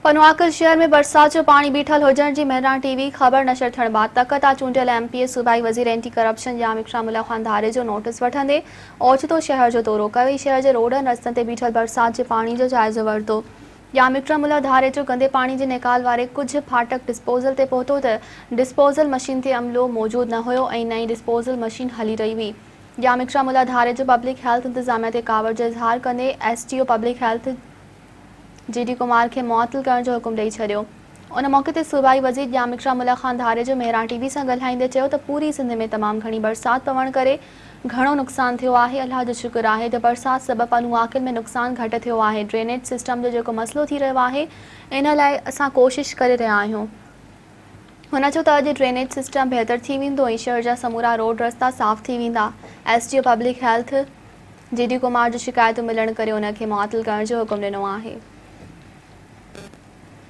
پنوعاقل شهر ۾ برسات جو پاڻي بيٺل هجڻ جي مهراڻ ٽي وي خبر نشر ٿيڻ بعد تڪ تان چونڊيل ايم پي اي صوبائي وزير اينٽي ڪرپشن ڄام اڪرام الله خان ڌاريجو نوٽيس وٺندي اوچتو شهر جو دورو ڪيو ۽ شهر جي روڊن رستن تي بيٺل برسات جي پاڻي جو جائزو ورتو. ڄام اڪرام الله ڌاريجو گندي پاڻي جي نيڪال واري ڪجهه ڦاٽڪ ڊسپوزل تي پهتو ته ڊسپوزل مشين تي عملو موجود نه هيو ۽ نه ئي ڊسپوزل مشين هلي رهي هئي. ڄام اڪرام الله ڌاريجو پبلڪ هيلٿ انتظاميا تي ڪاوڙ جو اظهار ڪندي S D O public health G D Kumar کي معطل ڪرڻ جو حڪم ڏئي ڇڏيو. ان موقعي تي صوبائي وزير ڄام اڪرام الله خان ڌاريجو مهراڻ ٽي وي سان ڳالهائيندي چيو ته پوري سنڌ ۾ تمام گهڻي برسات پوڻ ڪري گهڻو نقصان ٿيو آهي، الله جو شڪر آهي ته برسات سبب پنوعاقل ۾ نقصان گهٽ ٿيو آهي، ڊرينيج سسٽم جو جيڪو مسئلو ٿي رهيو آهي ان لاء اسان ڪوشش ڪري رهيا آهيون. هن چيو ته اڄ ڊرينيج سسٽم بهتر ٿي ويندو ۽ شهر جا سمورا روڊ رستا صاف ٿي ويندا، S D O public health G D Kumar جون شڪايتون ملڻ ڪري ان کي معطل ڪرڻ جو حڪم ڏنو آهي.